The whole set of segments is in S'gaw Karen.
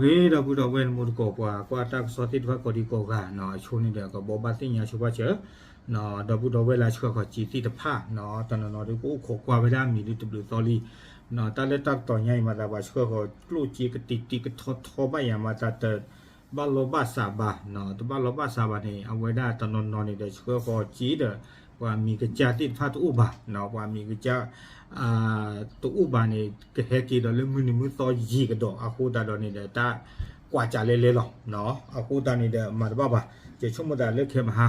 ဒီပုၢ်ဒီဝဲၢ်နမိၢ်တကိး ပှၤကွၢ်တၢ်ကစီၣ်သ့ၣ်တဖၣ်ကိးဒံကိးဂၤနီၤ အဆိန့ၣ်ဒီး ကဘိးဘၣ်သ့ၣ်ညါဆိပာ်စၢၤ ဒီပုၢ်ဒီဝဲၢ်လၢအဆှၢဃီၤစ့သ့ၣ်တဖၣ်နီၤ တနီၤနီၤဒုး ကအိၣ်ခိးကွၢ်ဝဲဒၣ်မံၤဒုးတဘျုးသီလံနီၤ တၢ်လၢတၢ်ကတီၤညါအံၤမၤသး ပှၤဆှၢဃီၤကျိၣ်စ့ကတံာ်တံာ်ကထီထီဘၣ်ယၤမၤသး တဘၣ်လီၤဘၣ်စးဘၣ်နီၤ တဘၣ်လီၤဘၣ်စးဘၣ်န့ၣ် အဝဲဒၣ်တနီၤနီၤန့ၣ်ဒီး ဆှၢဃီၤစ့ဒီး ပှၤမံၤကစၢ်သ့ၣ်တဖၣ်တအိၣ်ဘၣ်နီၤ ပှၤမံၤကစၢ် တအိၣ်ဘၣ်န့ၣ် ကဟဲက့ၤဒီးလၢမုၢ်နံၤမုၢ်သီယံာ်ကဒီး အဃိသတးဒီးန့ၣ်ဒီး တၢ်ကွၢ်စးလဲလဲလီၤ. အဃိသတးန့ၣ်ဒီး မၤတဘၣ်ဘၣ်, ယဆိကမိၣ်သးလၢခဲမဟါ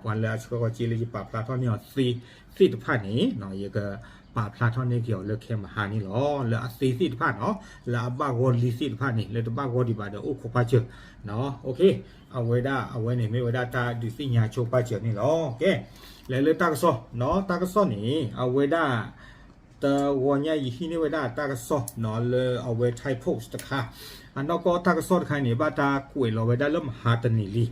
ပှၤလၢအဆှၢဃီၤစ့လၢယပာ်ဖျါထီၣ်န့ၢ်အီၤသ့ သ့ၣ်တဖၣ်န့ၣ် ယကပာ်ဖျါထီၣ်န့ၢ်က့ၤအီၤလၢခဲမဟါန့ၣ်လီၤ. လၢအသ့သ့ၣ်တဖၣ်နီၤ လၢအဘၣ်ဂီၢ်လံသ့ၣ်တဖၣ်န့ၣ် လၢတဘၣ်ဂီၢ်ဒံးဘၣ်ဒီးအိၣ်ခိးပာ်စၢၤ အဝဲဒၣ် အဝဲန့ၣ်မ့ၢ်ဝဲဒၣ်တၢ်ဒုးသ့ၣ်ညါဆိပာ်စၢၤန့ၣ်လီၤ. ကဲ လဲၤလၢတၢ်ကစီၣ်နီၤ တၢ်ကစီၣ်န့ၣ် အဝဲဒၣ် တဂီၤညါယဟံးန့ၢ်ဝဲဒၣ်တၢ်ကစီၣ်နီၤ လၢအဝဲ Thai Post တခါ, အနီၢ်ကီၢ်တၢ်ကစီၣ်တခါန့ၣ် ဘၣ်တၢ်ကွဲးလီၤဝဲဒၣ်လၢမဟါတနံၤလံ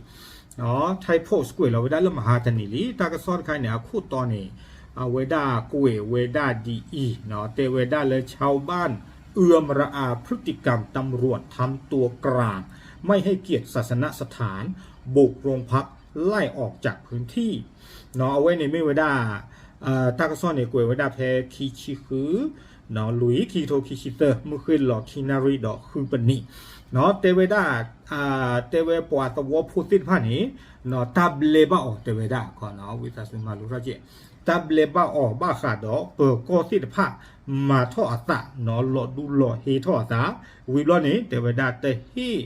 Thai Post ကွဲးလီၤဝဲဒၣ်လၢမဟါတနံၤလံ တၢ်ကစီၣ်တခါန့ၣ် အခိၣ်တီန့ၣ် အဝဲဒၣ်ကွဲးဝဲဒၣ်ဒ်အံၤနီၤ တဲဝဲဒၣ်လၢ ชาวบ้านเอือมระอาพฤติกรรมตำรวจทำตัวกลาง ไม่ให้เกียรติศาสนสถาน บุกโรงพักไล่ออกจากพื้นที่ နီၤ အဝဲန့ၣ်မ့ၢ်ဝဲဒၣ် တၢ်ကစီၣ်န့ၣ် ကွဲးဝဲဒၣ်ဖဲခံဆံဃု လွံၢ် ခံကထိခံဆံသၢ မုၢ်ဃ့ၢ်လီၤခံနၣ်ရံၣ်ဒီးဃုပနံး နီၤ တဲဝဲဒၣ် တဲဝဲပှၤသဝီဖိသ့ၣ်တဖၣ်န့ၣ် နီၤ တၢ်ဘျဲဘၣ်အီၤတဲဝဲဒၣ် ဝံသးစူၤမၤလိထီၣ်က့ၤ တၢ်ဘျဲဘၣ်အီၤဘၣ်ဃးဒီး ပၢၤကီၢ်သ့ၣ်တဖၣ် မၤထီၣ်အသး နီၤ လီၤဒူလီၤဟ့ထီၣ်အသး ဝံၤဘျီန့ၣ် တဲဝဲဒၣ်တဟ့ၣ်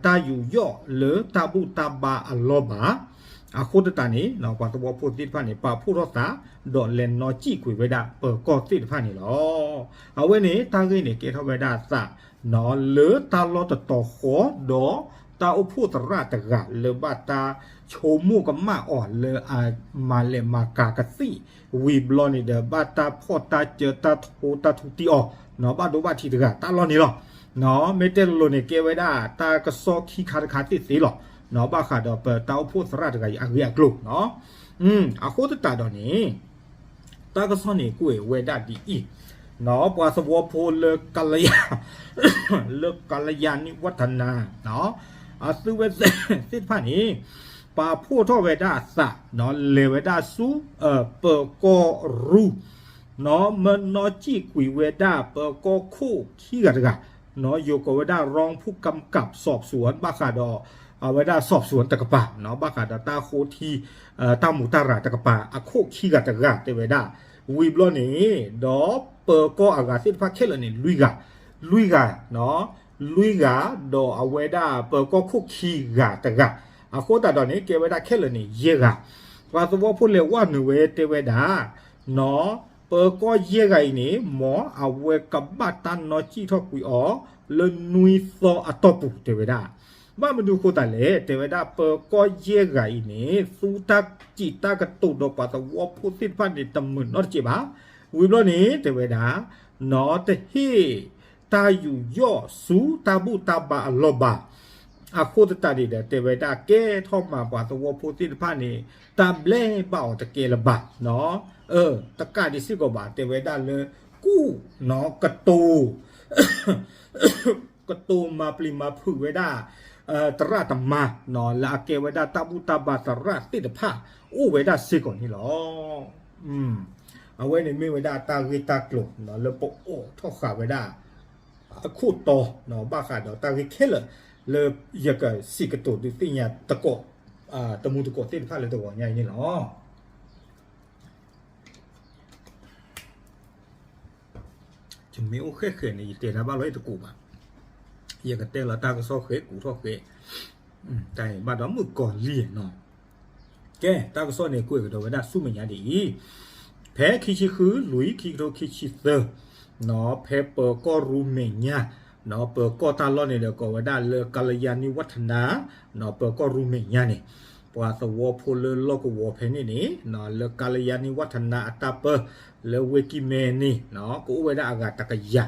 တၢ်ယူးယီၣ်လၢတၢ်ဘူၣ်တၢ်ဘါအလီၢ်ဘၣ် အဃိသတးန့ၣ် ပှၤသဝီဖိသ့ၣ်တဖၣ်န့ၣ် ပာ်ဖှိၣ်ထီၣ်သး ဒီးလဲၤနီၣ်စံၣ်ကွံာ်ဝဲဒၣ်ပၢၤကီၢ်သ့ၣ်တဖၣ်န့ၣ်လီၤ. အဝဲန့ၣ် တၢ်ဂ့ၢ်န့ၣ် ကဲထီၣ်ဝဲဒၣ်အသး နီၤ လၢတၢ်လီၢ်တတီၤဃီ ဒီးတၢ်အိၣ်ဖှိၣ်သရၣ်တဂၤ လၢဘၣ်တၢ်ဆိကမိၣ်ကမၣ်အီၤလၢအမၤလဲၤမၤကၤကသံၣ် ဝံၤဘျီန့ၣ်ဒီး ဘၣ်တၢ်ဖီၣ်တၢ်စၢတၢ်ထိတၢ်ထူတံၢ်အီၤ နီၤ ဘၣ်ဒိဘၣ်ထံးတဂၤတၢ်လီၢ်န့ၣ်လီၤ. နီၤ မ့ၢ်တဲလိၤလိၤန့ၣ် ကဲဝဲဒၣ်တၢ်ကစီၣ်ခံခါတခါသ့ၣ်သ့လီၤ. နီၤ ဘၣ်ဃးဒီးပတၢ်အိၣ်ဖှိၣ်သရၣ်တဂၤအံၤအဂ့ၢ်အကျိၤ နီၤ အဃိသတးဒီးန့ၣ် တၢ်ကစီၣ်န့ၣ်ကွဲးဝဲဒၣ်ဒ်အံၤ, နီၤ ပှၤသဝီဖိလၢကလယၤ လၢကလယၤနံၣ်ဝထနၤ အသုဝဲသ့ၣ်တဖၣ်န့ၣ် ပာ်ဖှိၣ်ထီၣ်ဝဲဒၣ်အသး နီၤ လဲၤဝဲဒၣ်ဆူ ပၢၤကီၢ်ရူၢ် နီၤ မၢနီၣ်စံၣ်ကွံာ်ဝဲဒၣ်ပၢၤကီၢ်ခိၣ်ခံဂၤတဂၤ နီၤ ယိၤကိးဝဲဒၣ် รองผู้กำกับสอบสวน ဘၣ်ဃးဒီး အဝဲဒၣ် สอบสวน တကပၤ နီၤ ဘၣ်ဃးဒီးတၢ်ဃိထံ တၢ်မူးတၢ်ရၤတကပၤ အခိၣ်ခံဂၤတဂၤတဲဝဲဒၣ် ဝံၤဘျီန့ၣ် ဒီးပၢၤကီၢ်အဂၤသ့ၣ်တဖၣ်ခဲလၢာ်န့ၣ် လွံၢ်ဂၤ လွံၢ်ဂၤ နီၤ လွံၢ်ဂၤ ဒီးအဝဲဒၣ်ပၢၤကီၢ်ခိၣ်ခံဂၤတဂၤ အဃိသတးဒီးန့ၣ် ကဲဝဲဒၣ်ခဲလၢာ်န့ၣ် ယဲၢ်ဂၤ ပှၤသဝီဖိလဲၤဝဲနုာ်ဝဲတဲဝဲဒၣ် နီၤ ပၢၤကီၢ်ယဲၢ်ဂၤအံၤန့ၣ် မ်အဝဲကဘၣ်တၢ်နီၣ်စံၣ်ထီၣ်ကွံာ်အီၤ လၢနွံသီအတီၢ်ပူၤတဲဝဲဒၣ် ဘၣ်မနုၤအဃိသတးလဲၣ် တဲဝဲဒၣ် ပၢၤကီၢ်ယဲၢ်ဂၤအံၤန့ၣ် သူတၢ်စံးတၢ်ကတိၤဒီးပှၤသဝီဖိသ့ၣ်တဖၣ်န့ၣ် တမုာ်နီတစဲးဘၣ်. ဝံၤဘျီန့ၣ် တဲဝဲဒၣ် နီၤ တဟ့ၣ်တၢ်ယူးယီၣ်ဆူတၢ်ဘူၣ်တၢ်ဘါအလီၢ်ဘၣ်. အဃိသတးန့ၣ်ဒီး တဲဝဲဒၣ်ကဲထီၣ်မးပှၤသဝီဖိသ့ၣ်တဖၣ်န့ၣ် တၢ်ဘျဲဘၣ်အီၤတကဲလၢၤဘၣ် နီၤ အၢ တကးဒံးစ့ၢ်ကီးဘၣ် တဲဝဲဒၣ်လၢ ကူၣ် နီၤ ကတိၤ ကတိၤမၤပျံၤမၤဖုးဝဲဒၣ် သရၣ်တမါ နီၤ လၢအကဲဝဲဒၣ်တၢ်ဘူၣ်တၢ်ဘါသရၣ်သ့ၣ်တဖၣ် အိၣ်ဝဲဒၣ်စ့ၢ်ကီးန့ၣ်လီၤ. အဝဲန့ၣ်မ့ၢ်ဝဲဒၣ်တၢ်ဂ့ၢ်တၢ်ကျိၤ နီၤ လၢပအိးထီၣ်ဃာ်ဝဲဒၣ် အခိၣ်တီ နီၤ ဘၣ်ဃးဒီးတၢ်ဂ့ၢ်ခဲလၢာ် လၢယကစံးကတိၤဒုးသ့ၣ်ညါတကိး တမူတကိးသ့ၣ်တဖၣ်လၢတဂီၤညါအံၤန့ၣ်လီၤ. ယမ့ၢ်အိၣ်ဃဲဃဲန့ၣ် ယတဲတၢ်ဘၣ်လီၤယတကိးဘၣ်. ယကတဲလီၤတၢ်ကစီၣ်ဃဲ ကူးထီၣ်ဃဲ တၢ်ဘၣ်ဒီးမုၣ်ကီၤလံၢ်နီၤ. ကဲ တၢ်ကစီၣ်န့ၣ် ကွဲးကဒီးဝဲဒၣ်ဆူမဲာ်ညါဒ်အံၤ, ဖဲခံဆံဃု လွံၢ် ခံကထိခံဆံသၢ နီၤ ဖဲပၢၤကီၢ်ရူၢ်မဲာ်ညါ နီၤ ပၢၤကီၢ်တၢ်လီၢ်န့ၣ်ဒီး ကိးဝဲဒၣ်လၢ ကလယၤနံၣ်ဝထနၤ နီၤ ပၢၤကီၢ်ရူၢ်မဲာ်ညါန့ၣ် ပှၤသဝီဖိလၢလီၢ်ကဝီၤဖဲန့ၣ်န့ၣ် နီၤ လၢ ကလယၤနံၣ်ဝထနၤ အတၢ်ပၢ လၢဝ့ၢ်ကံၢ်မဲန့ၣ် နီၤ ကအိၣ်ဝဲဒၣ်အဂၤတကယၤ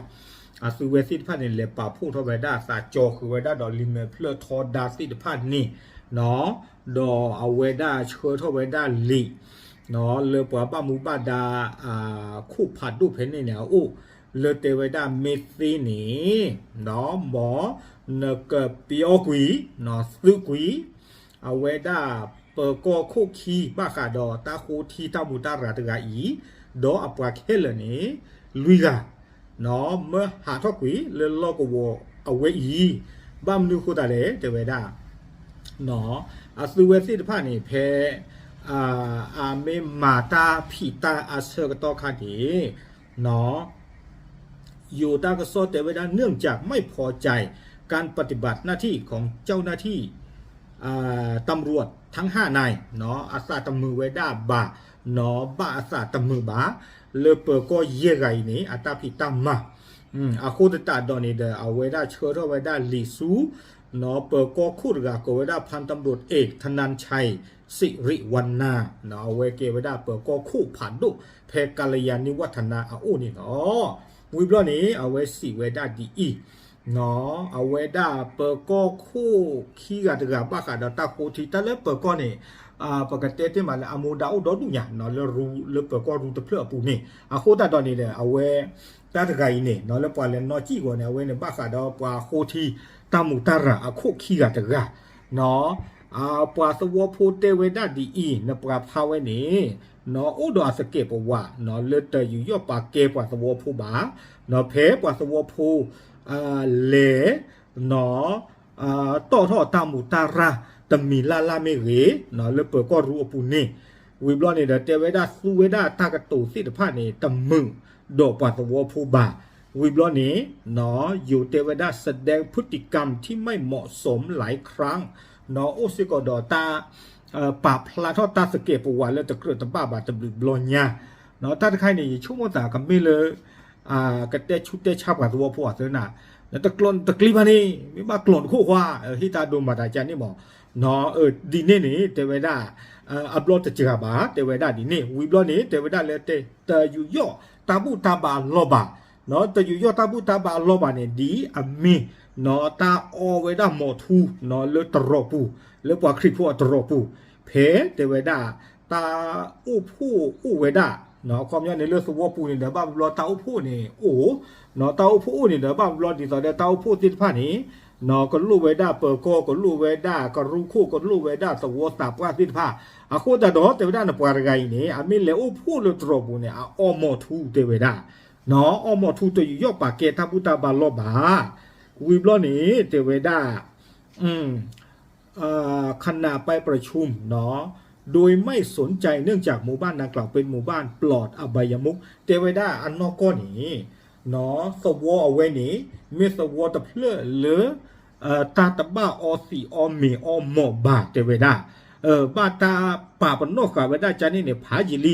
အသုဝဲသ့ၣ်တဖၣ်န့ၣ် လဲၤပာ်ဖှိၣ်ထီၣ်ဝဲဒၣ်အသး ကၠီၤဃုာ်ဝဲဒၣ်ဒီးလံာ်မဲာ်ဖျၢၣ်ထီဒါသ့ၣ်တဖၣ်န့ၣ် နီၤ ဒီးအဝဲဒၣ်ဆှၢထီၣ်ဝဲဒၣ်လံာ် နီၤ လၢပှၤဘၣ်မူဘၣ်ဒါ ခိၣ်ဖးဒိၣ်ဖဲန့ၣ်န့ၣ် အအိၣ် လၢတဲဝဲဒၣ်မ့ၢ်သ့န့ၣ် နီၤ မ် နကပျီကွံာ်, သုးကွံာ်, အဝဲဒၣ်ပၢၤကီၢ်ခိၣ်ခံဘၣ်ဃးဒီးတၢ်ဃိထံတၢ်မူးတၢ်ရၤတဂၤအံၤ, ဒီးအပှၤခဲလၢာ်န့ၣ် လွံၢ်ဂၤ, မၢဟးထီၣ်ကွံာ်လၢလီၢ်ကဝီၤအဝဲအံၤ, ဘၣ်မနုၤအဃိသတးလဲၣ် တဲဝဲဒၣ် အသုးဝဲသ့ၣ်တဖၣ်န့ၣ် ဖဲ အမ့ၢ်မၤတၢ်ဖံးတၢ်အဆၢကတီၢ်ခါန့ၣ် ယိၤတၢ်ကစီၣ်တဲဝဲဒၣ် เนื่องจากไม่พอใจการปฏิบัติหน้าที่ของเจ้าหน้าที่ ตำรวจทั้งห้านาย အသးတမုာ်ဝဲဒၣ်ဘၣ်, ဘၣ်အသးတမုာ်ဘၣ် လၢပၢၤကီၢ်ယဲၢ်ဂၤအံၤန့ၣ် အတၢ်ဖံးတၢ်မၤ အဃိသတးဒီးန့ၣ်ဒီး အဝဲဒၣ်ဆှၢထီၣ်ဝဲဒၣ်လံာ်ဆူ ပၢၤကီၢ်ခိၣ်တဂၤကိးဝဲဒၣ် พันตำรวจเอกธนัญชัยสิริวรรณา အဝဲကဲဝဲဒၣ်ပၢၤကီၢ်ခိၣ်ဖးဒိၣ် ဖဲကလျာဏိဝฒနအအိၣ်န့ၣ်လီၤ. ဝံၤဘျီန့ၣ် အဝဲစံးဝဲဒၣ်ဒ်အံၤ, အဝဲဒၣ်ပၢၤကီၢ်ခိၣ်ခံဂၤတဂၤဘၣ်ဃးဒီးတၢ်ဃိထံ တၢ်လၢပၢၤကီၢ်န့ၣ် ပကတဲတ့ၢ်မးလၢအမူဒါအိၣ်ဒီဒူၣ်ညါ လၢရူ လၢပၢၤကီၢ်ရူတဖျၢၣ်အပူၤန့ၣ် အဃိသတးဒီးန့ၣ်ဒီး အဝဲ တၢ်တဂၤအံၤန့ၣ် လၢပှၤလဲၤနီၣ်စံၣ်ဂီၤန့ၣ် အဝဲန့ၣ်ဘၣ်ဃးဒီးပှၤဃိထံ တၢ်မူးတၢ်ရၤအခိၣ်ခံဂၤတဂၤ ပှၤသဝီဖိတဲဝဲဒၣ်ဒ်အံၤ နပှၤဖးဝဲန့ၣ် အိၣ်ဒီးအသကဲးပဝး လၢတယူးယီၣ်ပာ်ကဲပှၤသဝီဖိဘၣ်, ဖဲပှၤသဝီဖိ လဲၤ တီၣ်ထီၣ်တၢ်မူးတၢ်ရၤ တမံၤလၢ်လၢ်မ့ၢ်ဂ့ၤ လၢပၢၤကီၢ်ရူအပူၤန့ၣ်, ဝံၤဘျီန့ၣ်ဒီး တဲဝဲဒၣ်သူဝဲဒၣ်တၢ်ကတိၤသ့ၣ်တဖၣ်န့ၣ် တမုာ်ဒီးပှၤသဝီဖိဘၣ်. ဝံၤဘျီန့ၣ် ယိၤတဲဝဲဒၣ် แสดงพฤติกรรมที่ไม่เหมาะสมหลายครั้ง အိၣ်စ့ၢ်ကီးဒီးတၢ် ပာ်ဖျါထီၣ်တၢ်သကဲးပဝးလၢတကြၢးတဘၣ်ဘၣ်တဘျုးဘျီညါ, တၢ်တခါအံၤန့ၣ် ယဆိကမိၣ်သးကမ့ၢ်လၢ ကတဲဆူးတဲဆါပှၤသဝီဖိအသၢနၤ, နတကျိာ်တကျ့ဘၣ်န့ၣ် မ့ၢ်ဘၣ်ကျိာ်တခိၣ်ဃီ ဟ့ၣ်တၢ်ဒိမၤတၢ်ကန့ၣ်မး, ဒ်န့ၣ်န့ၣ် တဲဝဲဒၣ် အဘျီတစှၤဘၣ် တဲဝဲဒၣ်ဒ်န့ၣ်, ဝံၤဘျီန့ၣ် တဲဝဲဒၣ်လၢတဲ တယူးယီၣ်တၢ်ဘူၣ်တၢ်ဘါအလီၢ်ဘၣ်, တယူးယီၣ်တၢ်ဘူၣ်တၢ်ဘါအလီၢ်ဘၣ်န့ၣ် ဒ်အမ့ၢ် တၢ်အီဝဲဒၣ်မီၤထူ လၢတရီးပူၤ လၢပှၤခရံာ်ဖိအတရီးပူၤ, ဖဲတဲဝဲဒၣ် တၢ်အိၣ်ဖှိၣ်အိၣ်ဝဲဒၣ်, အခီပညီန့ၣ်လၢသဝီပူၤန့ၣ်ဒီး ဘၣ်ဘျီတၢ်အိၣ်ဖှိၣ်န့ၣ်အိၣ်, တၢ်အိၣ်ဖှိၣ်အိၣ်န့ၣ်ဒီး ဘၣ်ဘျီဒ်သိးဒီးတၢ်အိၣ်ဖှိၣ်သ့ၣ်တဖၣ်န့ၣ် ကလိၣ်ဝဲဒၣ်ပၢၤကီၢ် ကလိၣ်ဝဲဒၣ်ကရူၢ်ခိၣ် ကလိၣ်ဝဲဒၣ်သဝီသးပှၢ်သ့ၣ်တဖၣ်, အဃိသတးဒီး တဲဝဲဒၣ်နပှၤတဂၤအံၤန့ၣ် အမ့ၢ်လဲၤအိၣ်ဖှိၣ်လၢတရီးပူၤန့ၣ် အအီမီၤထူတဲဝဲဒၣ်, အီမီၤထူတယူးယီၣ်ပာ်ကဲတၢ်ဘူၣ်တၢ်ဘါလီၢ်ဘၣ်, ဝံၤဘျီန့ၣ် တဲဝဲဒၣ် ขณะไปประชุม โดยไม่สนใจ เนื่องจากหมู่บ้านดังกล่าวเป็นหมู่บ้านปลอดอบายมุข တဲဝဲဒၣ်အနီၢ်ကီၢ်န့ၣ် သဝီအဝဲန့ၣ် မ့ၢ်သဝီတဖျၢၣ်လၢ တၢ်တဘၣ်အီသံးအီမ့ၤအီမီၢ်ဘၣ် တဲဝဲဒၣ်, ဘၣ်တၢ်ပာ်ပနီၣ်ဃာ်ဝဲဒၣ်ကန့ၣ်န့ၣ် ဖးယံာ်လ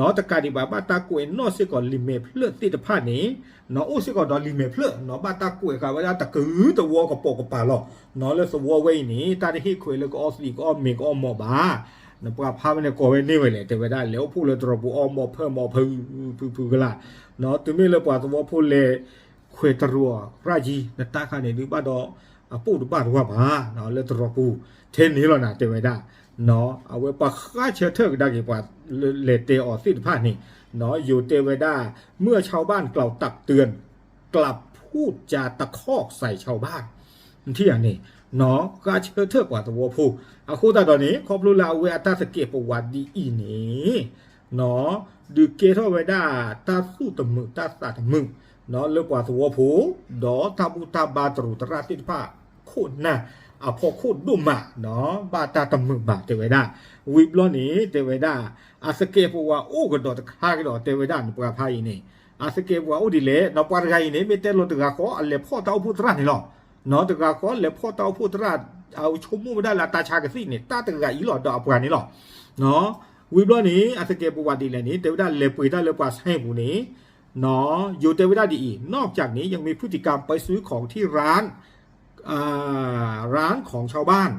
ံ, တကးဒံးဘၣ် ဘၣ်တၢ်ကွဲးနီၣ်စ့ၢ်ကီးလံာ်မဲာ်ဖျၢၣ်သ့ၣ်တဖၣ်န့ၣ် အိၣ်စ့ၢ်ကီးဒီးလံာ်မဲာ်ဖျၢၣ် ဘၣ်တၢ်ကွဲးဃာ်ဝဲဒၣ်တကုၤတဝီကပိာ်ကပၤလီၤ, လၢသဝီဝဲအံၤန့ၣ် တၢ်တဟ့ၣ်ခွဲးလၢကအီသံးကအီမ့ၤကအီမီၢ်ဘၣ်, နပှၤဖးဝဲန့ၣ်ကိးဝဲန့ၢ်ဝဲလဲၣ် တဲဝဲဒၣ် လဲၤအိၣ်ဖှိၣ်လၢတရီးပူၤအီမီၢ်ဖၢမီၢ်ဖုဖုဖုကလာ်, တုၤမ့ၢ်လၢပှၤသဝီဖိလဲၤ ခွဲးတရူးရၣ်ယံၤ နတၢ်ခါန့ၣ်ဒုးဘၣ်ဒီး အပိၣ်တဘၣ်တဝၢ်ဘၣ် လၢတရီးပူၤ ထဲန့ၣ်လီၤနၤ တဲဝဲဒၣ်, အဝဲပှၤဃါဆၢထၢၣ်ကဒါက့ၤပှၤလဲၤတဲအီၤသ့ၣ်တဖၣ်န့ၣ်, ယိၤတဲဝဲဒၣ် เมื่อชาวบ้านกล่าวตักเตือน กลับพูดจาตะคอกใส่ชาวบ้าน ထံၣ်ဧါန့ၣ်, ဃါဆၢထၢၣ်ပှၤသဝီဖိ, အဃိသတးဒီးန့ၣ် ခီဖျိလၢအဝဲအတၢ်သကဲးပဝးဒ်အံၤန့ၣ် ဒုးကဲထီၣ်ဝဲဒၣ်တၢ်သူၣ်တမုာ်တၢ်သးတမုာ် လၢပှၤသဝီဖိ, ဒီးတၢ်ဘူၣ်တၢ်ဘါတရူးတရၣ်သ့ၣ်တဖၣ် ခိၣ်နၢ်အဖီခိၣ်ဒိၣ်မး, ဘၣ်တၢ်တမုာ်ဘၣ်တဲဝဲဒၣ်, ဝံၤဘျီန့ၣ် တဲဝဲဒၣ် အသကဲးပဝးအိၣ်ကဒီးတခါကဒီး တဲဝဲဒၣ် နပှၤဖးအံၤန့ၣ် အသကဲးပဝးအိၣ်ဒ်လဲၣ်, ပှၤတဂၤအံၤန့ၣ် မ့ၢ်တဲလီၤတဂၤဃီ အလဲၤဖီၣ်တၢ်အိၣ်ဖှိၣ်သရၣ်န့ၣ်လီၤ, တဂၤဃီလဲၤဖီၣ်တၢ်အိၣ်ဖှိၣ်သရၣ် အဆိကမိၣ်ဝဲဒၣ်လၢအတၢ်ဆါကသံၣ်န့ၣ် တၢ်တဂၤအံၤလီၤ ဒီးအပှၤန့ၣ်လီၤ, ဝံၤဘျီန့ၣ် အသကဲးပဝးဒ်လဲၣ်န့ၣ် တဲဝဲဒၣ်လဲၤပှ့ၤတၢ်လၢပှၤဆဲပူၤန့ၣ် ယိၤတဲဝဲဒၣ်ဒ်အံၤ นอกจากนี้ยังมีพฤติกรรมไปซื้อของที่ร้าน ร้านของชาวบ้าน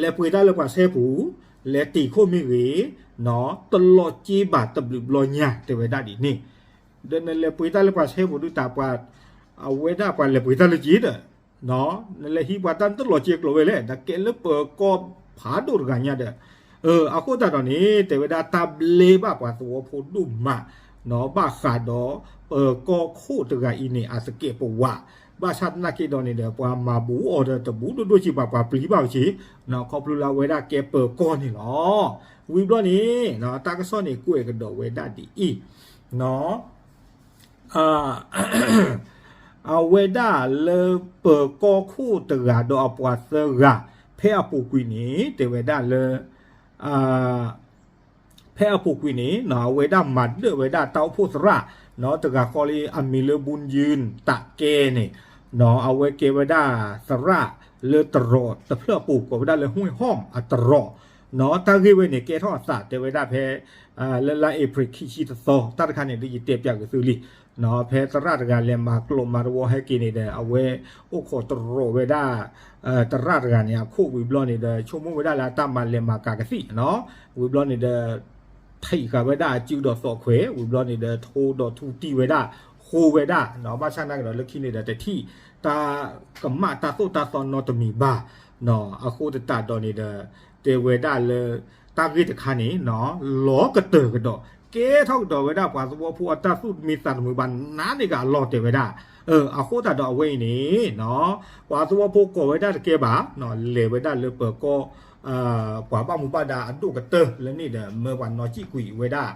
လဲၤပှ့ၤတၢ်လၢပှၤဆဲပူၤ, လဲၤတ့ၢ်ခိၣ်မ့ၢ်ဂ့ၤ, တလီၤက့ဘၣ်တဘျုးဘျီညါ တဲဝဲဒၣ်ဒ်န့ၣ်, ဒီးနလဲၤပှ့ၤတၢ်လၢပှၤဆဲပူၤဒုးတၢ်ပှၤ, အဝဲဒၣ်ပှၤလဲၤပှ့ၤတၢ်လၢက့ဒီး နလဲၤဟံးပှၤတၢ်နတလီၤက့ကျိာ်ဝဲလဲၣ်, နကဲလၢပၢၤကီၢ်ဖးဒိၣ်တဂၤညါဒီး, အဃိသတးဒီးန့ၣ် တဲဝဲဒၣ်တၢ်ဘျဲဘၣ်ပှၤသဝီဖိဒိၣ်မး, ဘၣ်ဃးဒီး ပၢၤကီၢ်ခိၣ်တဂၤအံၤန့ၣ် အသကဲးပဝး ဘၣ်ဆၣ်သနာ်က့ဒီးန့ၣ်ဒီး ပှၤမၤဘူးအီၤဒီးတဘူးဒိၣ်ဒိၣ်က့ၤဘၣ် ပှၤပျံၤဘၣ်ဝဲက့ၤ, ခီဖျိလၢအဝဲဒၣ်ကဲပၢၤကီၢ်န့ၣ်လီၤ. ဝံၤဘျီန့ၣ် တၢ်ကစီၣ်န့ၣ်ကွဲးကဒီးဝဲဒၣ်ဒ်အံၤ, အဝဲဒၣ်လၢပၢၤကီၢ်ခိၣ်တဂၤဒီးအပှၤသၢဂၤ ဖဲအပူၤကွံာ်န့ၣ် တဲဝဲဒၣ်လၢ ဖဲအပူၤကွံာ်န့ၣ် အဝဲဒၣ်မၤဒၢၣ်ဝဲဒၣ်တၢ်အိၣ်ဖှိၣ်သရၣ် တဂၤဃီလၢအမံၤလၢ ဘူးယုၢ် တၢ်ကဲန့ၣ်, အဝဲကဲဝဲဒၣ်သရၣ်လၢတရီးတဖျၢၣ်အပူၤ ကိးဝဲဒၣ်လၢ ဟွံၣ်ဟီၣ် အတရီး, တၢ်ဂ့ၢ်ဝဲန့ၣ် ကဲထီၣ်အသးတဲဝဲဒၣ်ဖဲ လၢလါအ့ဖြ့ၣ်ခံဆံတသီ တၢ်တခါန့ၣ်ဒ်ယတဲပၠးက့ၤသုလံ, ဖဲသရၣ်တဂၤလဲၤမၤကျိးမၤတဝီဟဲက့ၤန့ၣ်ဒီး အဝဲအိၣ်ခိးတရီးဝဲဒၣ် သရၣ်တဂၤန့ၣ် အခိၣ်ဝံၤဘျီန့ၣ်ဒီး ဆိကမိၣ်ဝဲဒၣ်လၢအတၢ်မၤလဲၤမၤကၤကသံၣ်နီၤ, ဝံၤဘျီန့ၣ်ဒီး ထံၣ်ဃာ်ဝဲဒၣ်အစုဒီးသီၣ်ခွဲး ဝံၤဘျီန့ၣ်ဒီး ထိဒီးထူတံၢ်ဝဲဒၣ် ဃိဝဲဒၣ်နီၤ, ဘၣ်ဆၣ်နာ်က့ဒီးလၢခံန့ၣ်ဒီး တထံၣ်တၢ်ကမၣ်တၢ်သိၣ်တၢ်သီနီတမံၤဘၣ်နီၤ, အဃိသတးဒီးန့ၣ်ဒီး တဲဝဲဒၣ်လၢ တၢ်ဂ့ၢ်တခါန့ၣ်နီၤ လီၤကတၢၢ်ကဒီး ကဲထီၣ်ကဒီးဝဲဒၣ်ပှၤသဝီဖိအတၢ်သူၣ်တမံသးတမုာ်ဘၣ် နးန့ၢ်ကအလီၢ်တဲဝဲဒၣ်, အဃိသတးဒီးအဝဲအံၤန့ၣ်နီၤ ပှၤသဝီဖိကိးဝဲဒၣ်တကဲဘၣ်နီၤ လဲၤဝဲဒၣ်လၢပၢၤကီၢ် ပှၤဘၣ်မူဘၣ်ဒါအဒိၣ်ကတၢၢ်လၢန့ၣ်ဒီး မၢပှၤနီၣ်စံၣ်ကွံာ်ဝဲဒၣ်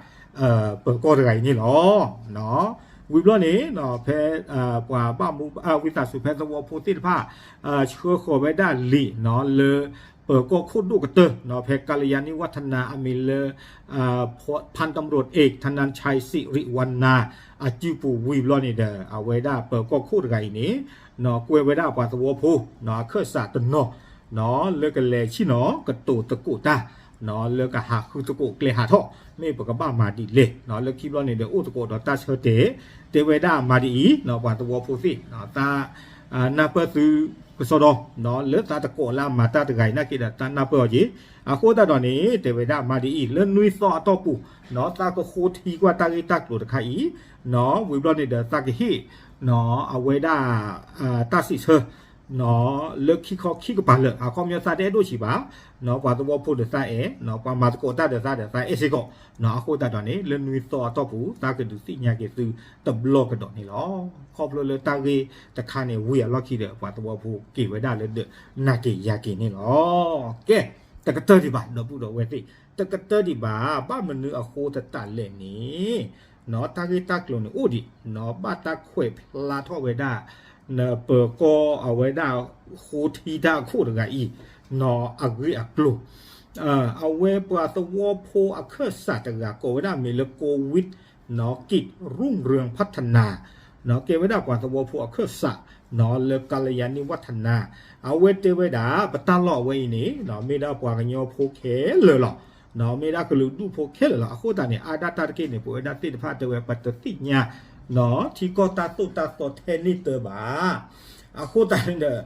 ပၢၤကီၢ်တဂၤအံၤန့ၣ်လီၤ. ဝံၤဘျီန့ၣ် ဖဲ ပှၤဘၣ်မူ ဝံသးစူၤဖဲသဝီဖိသ့ၣ်တဖၣ် ဆှၢဃီၤဝဲဒၣ်လံာ်နီၤ လၢပၢၤကီၢ်ခိၣ်ဒိၣ်ကတၢၢ်နီၤ ဖဲကလယၤနံဝထနၤ အမံၤလၢ พันตำรวจเอกธนัญชัย สิริวรรณา အစုပူၤဝံၤဘျီန့ၣ်ဒီး အဝဲဒၣ်ပၢၤကီၢ်ခိၣ်တဂၤအံၤန့ၣ်နီၤ ကွဲးဝဲဒၣ်ပှၤသဝီဖိနီၤ အခၢၣ်စးတနီၤနီၤ လၢကလဲၤဆ့ၣ်နီၤကတိၤသကိးတၢ်နီၤ လၢကဟးဃုသကိးကျဲဟးထီၣ် မ့ၢ်ပကဘၣ်မၤဒ်လဲၣ်နီၤ လၢခံဘျီန့ၣ်ဒီး အိၣ်သကိးဒီးတၢ်ဆၢတဲာ် တဲဝဲဒၣ်မၤဒ်အံၤနီၤ ပှၤသဝီဖိသ့ၣ်နီၤ သး နၢ်ပၢၢ်သုကစီဒီနီၤ လၢသးတကိးလၢအမၤတၢ်တဂၤအံၤနာ်က့ဒီး သးနၢ်ပၢၢ်အီၤက့ၤ, အဃိသတးဒီးန့ၣ် တဲဝဲဒၣ်မၤဒ်အံၤ လၢနွံသီအတီၢ်ပူၤနီၤ သးကဃိထံကွၢ်တၢ်ဂ့ၢ်တၢ်ကျိၤတခါအံၤနီၤ ဝံၤဘျီန့ၣ်ဒီး သးကဟ့ၣ်နီၤ အဝဲဒၣ် တၢ်စံးဆၢနီၤ လၢခံခီခံကပၤလၢာ် အခီပညီသးတအဲၣ်ဒိၣ်ဆံးဘၣ် ပှၤသဝီဖိဒီးသးအဲၣ်နီၤ ပှၤမၤသကိးတၢ်ဒီးသးဒီးသးအဲၣ်စ့ၢ်ကီးနီၤ အဃိသတးဒီးန့ၣ် လၢနွံသီအတီၢ်ပူၤ သးကဒုးသ့ၣ်ညါက့ၤသုတဘျီကဒီးန့ၣ်လီၤ. ခီဖျိလၢတၢ်ဂ့ၢ်တခါန့ၣ် ဝံၤအလီၢ်ခံဒီး ပှၤသဝီဖိက့ၤဝဲဒၣ်လၢဒၢးနၤက့ၤယၤက့ၤန့ၣ်လီၤ. ကဲ, တကတၢၢ်ဒံးဘၣ် ဒီပုၢ်ဒီဝဲၢ်သ့ၣ် တကတၢၢ်ဒံးဘၣ် ဘၣ်မနုၤအဃိသတးလဲၣ်န့ၣ်နီၤ တၢ်ဂ့ၢ်တၢ်ကျိၤန့ၣ်အိၣ်ဒံးနီၤ ဘၣ်တၢ်ခွဲးဖျါထီၣ်ဝဲဒၣ် နပၢၤကီၢ်အဝဲဒၣ်ဃိထံတၢ်အခိၣ်တဂၤအံၤနီၤ အဂ့ၢ်အကျိၤ အဝဲပှၤသဝီဖိအခၢၣ်စးတဂၤ ကိးဝဲဒၣ်မံၤလၢ โกวิท กิจรุ่งเรืองพัฒนา ကဲဝဲဒၣ်ပှၤသဝီဖိအခၢၣ်စးနီၤ လၢကလယၤနံဝထနၤ အဝဲတဲဝဲဒၣ် ပတၢ်လီၢ်အဝဲအံၤန့ၣ်နီၤ မ့ၢ်ဒၣ်ပှၤကညီဖိခဲလၢာ်လီၤ. မ့ၢ်ဒၣ်ကလုာ်ဒူၣ်ဖိခဲလၢာ်လီၤ. အဃိသတးန့ၣ် အါဒၣ်တၢ်တက့ၢ်န့ၣ် ပဝဲဒၣ်သ့ၣ်တဖၣ်တဲဝဲ ပတသ့ၣ်ညါနီၤ ထံကီၢ်တၢ်သိၣ်တၢ်သီထဲန့ၣ်တၢ်ဘၣ်. အဃိသတးန့ၣ်ဒီး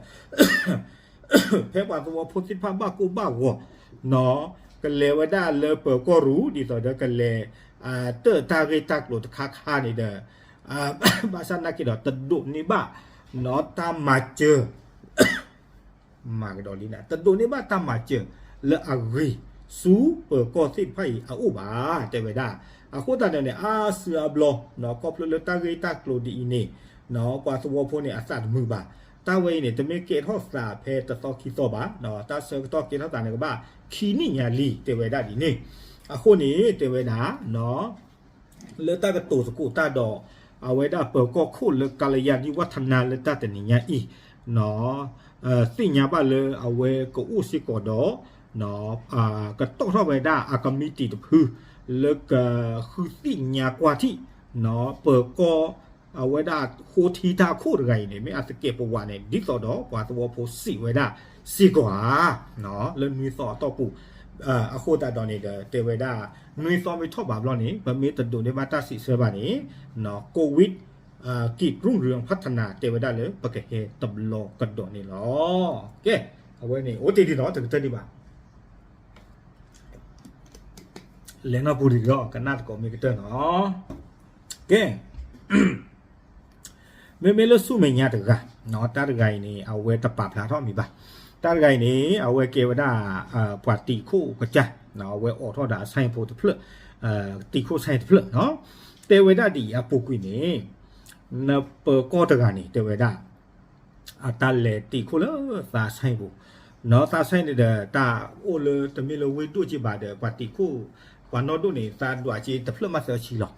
ဖဲပှၤသဝီဖိသ့ၣ်တဖၣ်ဘၣ်ကိၢ်ဘၣ်ဂီၤနီၤ ကလဲၤဝဲဒၣ်လၢပၢၤကီၢ်ရူၤ ဒ်သိးဒီးကလဲၤ တၢ်တၢ်ဂ့ၢ်တၢ်ကျိၤတခါခါန့ၣ်ဒီး ဘၣ်ဆၣ်နာ်က့ဒီး တဒိးန့ၢ်ဘၣ်နီၤ တၢ်မၤစၢၤ မၤကဒီးလံန့ၣ် တဒိးန့ၢ်ဘၣ်တၢ်မၤစၢၤလၢအဂ့ၤ ဆူပၢၤကီၢ်သ့ၣ်တဖၣ်အံၤအအိၣ်ဘၣ် တဲဝဲဒၣ်. အဃိသတးန့ၣ်န့ၣ် အါစုအါဘျီနီၤ ခီဖျိလၢတၢ်ဂ့ၢ်တၢ်ကျိၤဒ်အံၤန့ၣ်နီၤ ပှၤသဝီဖိန့ၣ် အသးတမုာ်ဘၣ်. တၢ်ဝဲအံၤန့ၣ် တမ့ၢ်ကဲထီၣ်သးဖဲတသီခံသီဘၣ်နီၤ တၢ်ဆၢကတီၢ်ကဲထီၣ်သးန့ၣ် ကဘၣ်ခံနံၣ်ညါလံ တဲဝဲဒၣ်ဒ်န့ၣ်. အဃိန့ၣ် တဲဝဲဒၣ်နီၤ လၢတၢ်ကတိၤသကိးတၢ်ဒီး အဝဲဒၣ်ပၢၤကီၢ်ခိၣ်လၢကလယၤနံဝထနၤ လၢတၢ်တနံၤညါအံၤနီၤ သ့ၣ်ညါဘၣ်လၢအဝဲကအိၣ်စ့ၢ်ကီးဒီး ကတီၢ်ထီၣ်ဝဲဒၣ်အကမံးတံာ်တဖု လၢကဃုသ့ၣ်ညါကွၢ်ထံၣ်နီၤ ပၢၤကီၢ်အဝဲဒၣ်ဃိထံတၢ်အခိၣ်တဂၤအံၤန့ၣ် မ့ၢ်အသကဲးပဝးန့ၣ် ဒ်သိးဒီးပှၤသဝီဖိစံးဝဲဒၣ်စ့ၢ်ကီးဧါ လၢနွံသီအတီၢ်ပူၤ အဃိသတးဒီးန့ၣ်ဒီး တဲဝဲဒၣ် နွံသီမ့ၢ်ထီၣ်ဘးဘျီန့ၣ် ပမ့ၢ်တဒိးန့ၢ်ဘၣ်တၢ်စံးဆၢဘၣ်န့ၣ် โกวิท กิจรุ่งเรืองพัฒนา တဲဝဲဒၣ်လၢပကဟဲတဘျီကဒီးန့ၣ်လီၤ. ကဲ, အဝဲန့ၣ် အိၣ်တ့ၢ်ဒံးနီၤ တကတၢၢ်ဒံးဘၣ် လဲၤနီၢ်ပူၤဒံးဒီး ကနၣ်သကိးမ့ၢ်ကတၢၢ်နီၤ. ကဲ မ့မ့ၢ်လၢဆူမဲာ်ညါတဂၤ, တၢ်တဂၤအံၤန့ၣ် အဝဲတပာ်ဖျါထီၣ်မံၤဘၣ်. တၢ်တဂၤအံၤန့ၣ် အဝဲကဲဝဲဒၣ် ပှၤတံာ်ခိၣ်ကစၢ်, အဝဲအိးထီၣ်ဒီးအဆၣ်ဖိတဖျၢၣ်, တံာ်ခိၣ်ဆၣ်တဖျၢၣ်, တဲဝဲဒၣ်ဒ်အံၤအပူၤကွံာ်န့ၣ်, နပၢၤကီၢ်တဂၤန့ၣ် တဲဝဲဒၣ် အတၢ်လဲၤတံာ်ခိၣ်လၢသးဆဲပူၤ, နီၢ်သးဆဲန့ၣ်ဒီး တၢ်အိၣ်လၢတမ့ၢ်လၢဝ့ၢ်ဒိၣ်က့ဘၣ်ဒီး ပှၤတံာ်ခိၣ် ပှၤနီၢ်ဒိၣ်န့ၣ် သးဒွးက့တဖျၢၣ်မးသၢဆံလီၤ.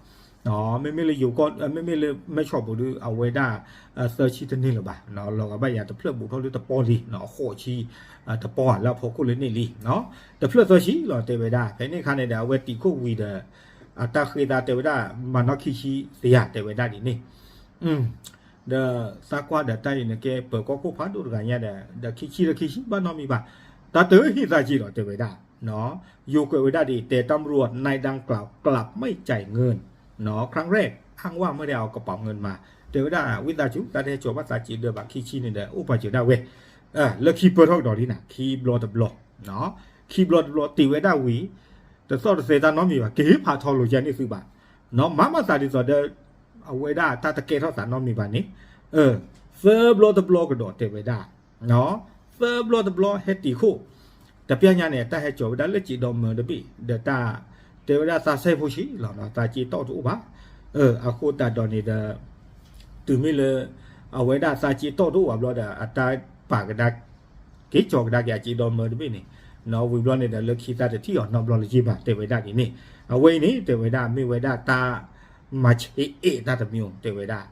မ့မ့ၢ်လၢယိၤကီၢ် မ့မ့ၢ်လၢမဲၢ်ဆီးပူၤဒီး အဝဲဒၣ် သၢဆံတန့ၢ်လၢၤဘၣ်, လီၤဂာ်ဘၣ်ယၤတဖျၢၣ်ဘူးထီၣ်လၢတပီၢ်လံ, အဃိးဆံ တပီၢ်ဧါ လၢအဖီခိၣ်လၢန့ၣ်လံ, တဖျၢၣ်သၢဆံလီၤ တဲဝဲဒၣ်. ဖဲန့ၣ်အခါန့ၣ်ဒီး အဝဲတံာ်ခိၣ်ဝံၤဒီး အတၢ်ဃ့သးတဲဝဲဒၣ် မၤနီၢ်ခံဆံသ့ဧါ တဲဝဲဒၣ်ဒ်န့ၣ် ဒီးသးကွၢ်ဒီးတၢ်အံၤန့ၣ်ကဲ ပၢၤကီၢ်ခိၣ်ဖးဒိၣ်တဂၤညါဒီး ဒီးခံဆံဒီးခံဆံဘၣ်နီတမံၤဘၣ်, တၢ်တဟ့ၣ်သးက့လီၤ တဲဝဲဒၣ်. ယိၤကွဲးဝဲဒၣ်ဒ် แต่ตำรวจนายดังกล่าวกลับไม่จ่ายเงิน ครั้งแรก อ้างว่าไม่ได้เอากระเป๋าเงินมา တဲဝဲဒၣ် ဝံသးစူၤ တၢ်တဟဲကၠီၤဘၣ်သးစ့ဒၢးဘၣ် ခံဆံန့ၣ်ဒီး အိၣ်ပာ်စၢၤဒၣ်ဝဲ လၢခံပၢၢ်ထီၣ်ကဒီးလံနၤ ခံဘျီတဘျီ ခံဘျီတဘျီတ့ၢ်ဝဲဒၣ်ဝံၤ တသီၣ်တသဲးတၢ်နီတမံၤဘၣ်, ကဟ့ၣ်ဖးထီလိာ်ယဲန့ၣ်သုဘၣ်, မၤမးသးဒ်သိးဒီး အဝဲဒၣ်တၢ်တကဲထီၣ်သးနီတမံၤဘၣ်န့ၣ်, သၢဘျီတဘျီကဒီးတဲဝဲဒၣ်, သၢဘျီတဘျီဟဲတံာ်ခိၣ်, တပျၢ်ညါန့ၣ် တၢ်ဟဲကၠီၤဝဲဒၣ်လၢစ့ဒီမၢတဘ့ၣ် ဒီးတၢ် တဲဝဲဒၣ်သးဆဲဖိဆံးလီၤ, သးစ့တီၢ်တအိၣ်ဘၣ်, အဃိသတးဒီးန့ၣ်ဒီး တုၤမ့ၢ်လၢ အဝဲဒၣ်သးစ့တီၢ်တအိၣ်ဘၣ်ဘျီဒီး အတၢ်ပာ်ကဒါ က့ၤကၠီၤကဒါက့ၤအစ့ဒီမၢတဘ့ၣ်န့ၣ်, ဝံၤဘျီန့ၣ်ဒီး လၢခံသးတထံၣ်အီၤနီတဘျီလၢၤဘၣ် တဲဝဲဒၣ်ဒ်န့ၣ်, အဝဲအံၤန့ၣ် တဲဝဲဒၣ် မ့ၢ်ဝဲဒၣ်တၢ် မၤဆဲးအဲၣ်တၢ်တမံၤ တဲဝဲဒၣ်,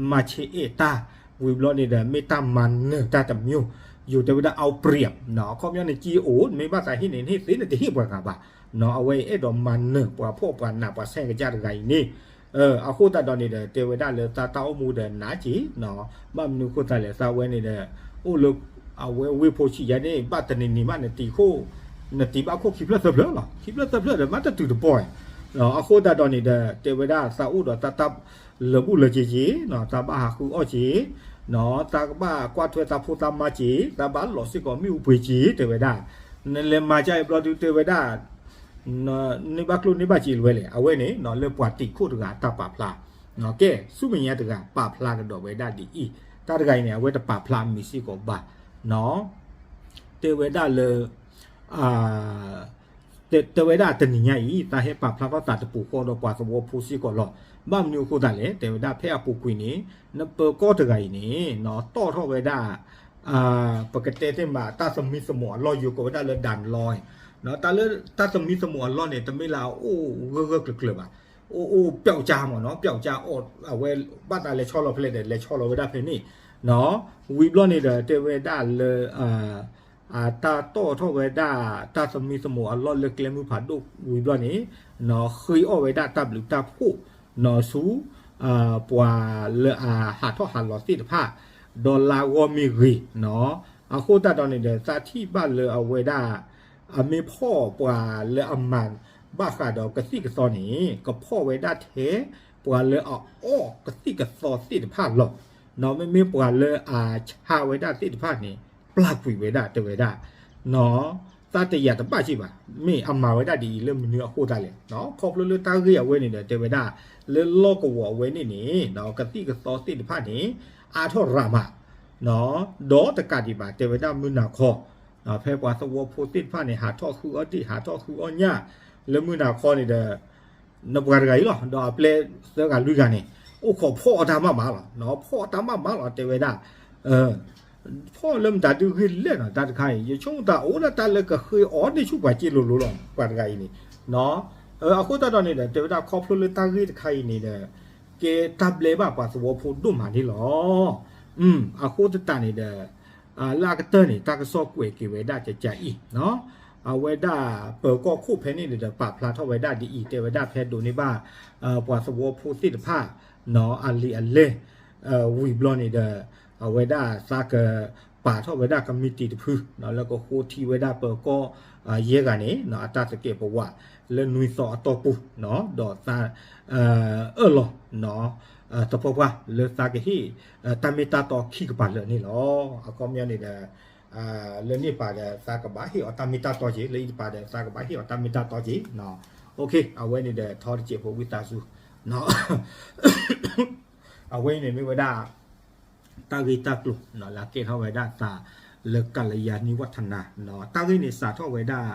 မၤဆဲးအဲၣ်တၢ်, ဝံၤဘျီန့ၣ်ဒီး မ့ၢ်တၢ်မၤနၢၤတၢ်တမံၤ, ယိၤတဲဝဲဒၣ် เอาเปรียบ အခီပညီန့ၣ် က့အိၣ် မ့ၢ်ဘၣ်သးဟ့ၣ်န့ၣ် ဟ့ၣ်သ့န့ၣ် တဟ့ၣ်ပှၤဂၤဘၣ်, အဝဲအဲၣ်ဒိးမၤနၢၤပှၤဖှီၣ်ပှၤနး ပှၤဆဲးကစၢ်တဂၤအံၤန့ၣ် အဃိသတးဒီးန့ၣ်ဒီး တဲဝဲဒၣ်လၢသးတၢ်အိၣ်မူဒီးနးက့ၤ, ဘၣ်မနုၤအဃိသတးလဲၣ် သးဝဲန့ၣ်ဒီး အိၣ်လၢ အဝဲဝ့ၢ်ဖိဆံးယါန့ၣ် ဘၣ်တနံၤနံၤမး နတံာ်ခိၣ်, နတံာ်ဘၣ်ခိၣ်ခံဖျၢၣ်သၢဖျၢၣ်လီၤ, ခံဖျၢၣ်သၢဖျၢၣ်ဒီး မ့ၢ်တတုၤတပီၢ်, အဃိသတးဒီးန့ၣ်ဒီး တဲဝဲဒၣ်သးအိၣ်ဒီးတၢ်တၢ်လၢာ်ဘူၣ်လၢာ်စ့ၤက့ၤ, သးဘၣ်ဟးဃုအီၣ်က့ၤ, သးကဘၣ်ကွၢ်ထွဲသးဖိသးမါက့ၤ, သးဘၣ်လီၤစ့ၢ်ကီးမ့ၣ်အူပှ့ၤက့ၤ တဲဝဲဒၣ်, နလဲၤမၤကါအံၤဘျီဒုးတဲဝဲဒၣ် န့ၢ်ဘၣ်ကျိၣ်န့ၢ်ဘၣ်စ့လွဲလဲၣ်, အဝဲန့ၣ် လၢပှၤတံာ်ခိၣ်တဂၤတၢ်ပာ်ဖျါ, ကဲ ဆူမဲာ်ညါတဂၤ ပာ်ဖျါကဒီးဝဲဒၣ်ဒ်အံၤ, တၢ်တဂၤအံၤန့ၣ် အဝဲတပာ်ဖျါမံၤစ့ၢ်ကီးဘၣ်, တဲဝဲဒၣ်လၢ တဲဝဲဒၣ်တနံၤညါအံၤ သးဟဲပာ်ဖျါထီၣ်သးတပူၤဃီဒီးပှၤသဝီဖိစ့ၢ်ကီးလီၤ. ဘၣ်မနုၤအဃိသတးလဲၣ် တဲဝဲဒၣ်ဖဲအပူၤကွံာ်န့ၣ် နပၢၤကီၢ်တဂၤအံၤန့ၣ် တီၣ်ထီၣ်ဝဲဒၣ် ပကတဲသ့မး တၢ်သမံသမိးအလီၢ် ယိၤကိးဝဲဒၣ်လၢ ด่านลอย, တၢ်လၢတၢ်သမံသမိးအလီၢ်န့ၣ် တမ့ၢ်လၢအအိၣ်ဂၢၢ်ဂၢၢ်ကျၢၤကျၢၤဘၣ်, အိၣ်အိၣ်ပျောက်ကျားမ့ၢ်နီၤ ပျောက်ကျား အဝဲဘၣ်သးလဲၤဆီလီၤဖဲလဲၣ်ဒီး လဲၤဆီလီၤဝဲဒၣ်ဖဲန့ၣ်, ဝံၤဘျီန့ၣ်ဒီး တဲဝဲဒၣ်လၢ အတၢ်တီၣ်ထီၣ်ဝဲဒၣ် တၢ်သမံသမိးအလီၢ်လၢကျဲမုၢ်ဖးဒိၣ်ဝံၤဘျီန့ၣ် ဃ့အီၣ်ဝဲဒၣ်တၢ်ဘျုးတၢ်ဖှိၣ် ဆူ ပှၤလၢအဟးထီၣ်ဟးလီၤသ့ၣ်တဖၣ်, ဒီးလါဂီၢ်မ့ၢ်ဂ့ၤ, အဃိသတးဒီးန့ၣ်ဒီး သးထံၣ်ဘၣ်လၢအဝဲဒၣ် အမ့ၢ်ဖီၣ်ပှၤလၢအမၤဘၣ်ဃးဒီးကသံၣ်ကသီန့ၣ် ကဖီၣ်ဝဲဒၣ်ထဲ ပှၤလၢအအီၣ်ကသံၣ်ကသီသ့ၣ်တဖၣ်လီၤ. မ့မ့ၢ်ပှၤလၢအဆါဝဲဒၣ်သ့ၣ်တဖၣ်န့ၣ် ပျၢ်ကွံာ်ဝဲဒၣ် တဲဝဲဒၣ် သးတယာ်တဘၣ်က့ဘၣ်, မ့ၢ်အမၤဝဲဒၣ်ဒ်အံၤလၢမနုၤအဃိသတးလဲၣ်, ခီဖျိလၢတၢ်ဂ့ၢ်အဝဲန့ၣ်ဒီး တဲဝဲဒၣ် လၢလီၢ်ကဝီၤအဝဲန့ၣ်န့ၣ် ကသံၣ်ကသီသ့ၣ်တဖၣ်န့ၣ် အါထီၣ်ရၤမး, ဒီးတကးဒံးဘၣ် တဲဝဲဒၣ်မုၢ်နၤခီ ဖဲပှၤသဝီဖိသ့ၣ်တဖၣ်န့ၣ် ဟးထီၣ်ဃုအီၣ်ဒ့ၣ် ဟးထီၣ်ဃုအီၣ်ညၣ် လၢမုၢ်နၤခီန့ၣ်ဒီး နပှၤတဂၤအံၤလီၤ ဒီးအပျဲၢ်သၢဂၤလွံၢ်ဂၤန့ၣ် အိၣ်ခိးဖီၣ်အီၣ်တၢ်မးမးလီၤ, ဖီၣ်အီၣ်တၢ်မးမးလီၤ တဲဝဲဒၣ် ဖီၣ်လၢမတၤဒုးဂ့ၤလဲၣ်နီၤ တၢ်တခါအံၤ ယဆိကမိၣ်သးအိၣ်ဒၣ်တၢ်လၢကဃ့အီၣ်န့ၢ်ဆူၣ်ပှၤစ့လိၤလိၤလီၤ ပှၤတဂၤအံၤန့ၣ်, အဃိသတးဒီးန့ၣ်ဒီး တဲဝဲဒၣ်ခီဖျိလၢတၢ်ဂ့ၢ်တခါအံၤန့ၣ်ဒီး ကဲတၢ်ဘျဲဘၣ်ပှၤသဝီဖိဒိၣ်မးန့ၣ်လီၤ. အဃိသတးန့ၣ်ဒီး လၢအကတၢၢ်န့ၣ် တၢ်ကစီၣ်ကွဲးက့ၤဝဲဒၣ်ကကအံၤ အဝဲဒၣ်ပၢၤကီၢ်ခိၣ်ဖဲန့ၣ်န့ၣ်ဒီး ပာ်ဖျါထီၣ်ဝဲဒၣ်ဒ်အံၤ တဲဝဲဒၣ်ဖဲဒိးန့ၢ်ဘၣ် ပှၤသဝီဖိသ့ၣ်တဖၣ် အလံာ်အလဲၢ် ဝံၤဘျီန့ၣ်ဒီး အဝဲဒၣ်သးကပာ်ထီၣ်ဝဲဒၣ်ကမံးတံာ်တဖု လၢကဃိထံဝဲဒၣ်ပၢၤကီၢ်ယဲၢ်ဂၤန့ၣ် အတၢ်သကဲးပဝးလၢနွံသီအတီၢ်ပူၤ ဒီးသး အၢၣ်လီၤ သပှၢ်ပှၢ်လၢသးကဟ့ၣ် တၢ်မ့ၢ်တၢ်တီခံကပၤလၢာ်န့ၣ်လီၤ. အခီပညီန့ၣ်ဒီး လၢန့ၣ်ပၤဒီးသးကဘၣ်ဟ့ၣ်အီၤတၢ်မ့ၢ်တၢ်တီက့ၤ လၢအံၤတပၤဒီးသးကဘၣ်ဟ့ၣ်အီၤတၢ်မ့ၢ်တၢ်တီက့ၤ အဝဲန့ၣ်ဒီးထီတစဲးဖိဝံသးစူၤ အဝဲန့ၣ်မ့ၢ်ဝဲဒၣ် တၢ်ဂ့ၢ်တၢ်ကျိၤ လၢကဲထီၣ်ဝဲဒၣ်သးလၢကလံယၤနံဝထနၤ တၢ်ဂ့ၢ်န့ၣ် စးထီၣ်ဝဲဒၣ်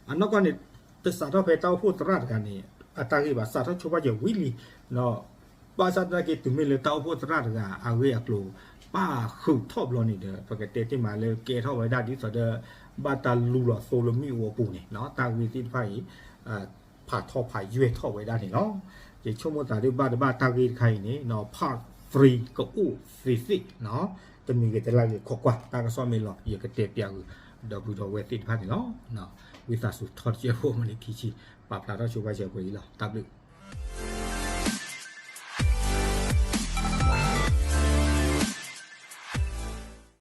အနီၢ်ကီၢ်န့ၣ် တစးထီၣ်ဖဲတၢ်အိၣ်ဖှိၣ်သရၣ်တဂၤန့ၣ် အတၢ်ဂ့ၢ်ဘၣ် စးထီၣ်ဆိပာ်စၢၤဝံၤလံ ဘၣ်ဆၣ်သနာ်က့ တုၤမ့ၢ်လၢတၢ်အိၣ်ဖှိၣ်သရၣ်တဂၤအဂ့ၢ်အကျိၤ ပၣ်ဃုာ်ထီၣ်ဘျီန့ၣ်ဒီး ပကတဲတ့ၢ်မးလၢကဲထီၣ်ဝဲဒၣ်ဒ်သိးဒီး ဘၣ်တၢ်လူလီၤသိလၢမ့ၣ်အူအပူၤန့ၣ် တၢ်ဂ့ၢ်သ့ၣ်တဖၣ်အံၤ ဖးထီဖးယွဲၢ်ထီၣ်ဝဲဒၣ်န့ၣ်လီၤ. ယဆိကမိၣ်သးဒ်ဘၣ်တဘၣ်တၢ်ဂ့ၢ်တခါအံၤန့ၣ် part three ကအိၣ်သ့သ့ၣ် တမံၤဂ့ၤတလါဂ့ၤ ခိးကွၢ် တၢ်ကစီၣ်မ့ၢ်လီၤ ယကတဲပၠးဂုာ် ဒီပုၢ်ဒီဝဲၢ်သ့ၣ်တဖၣ်န့ၣ်လီၤ. ဝံသးစူၤထီၣ်တစဲးဖိမနုၤခံဆံ ပာ်ဖျါထီၣ်ဆိပာ်စၢၤပှဲၤအံၤလီၤ. တၢ်ဘျုး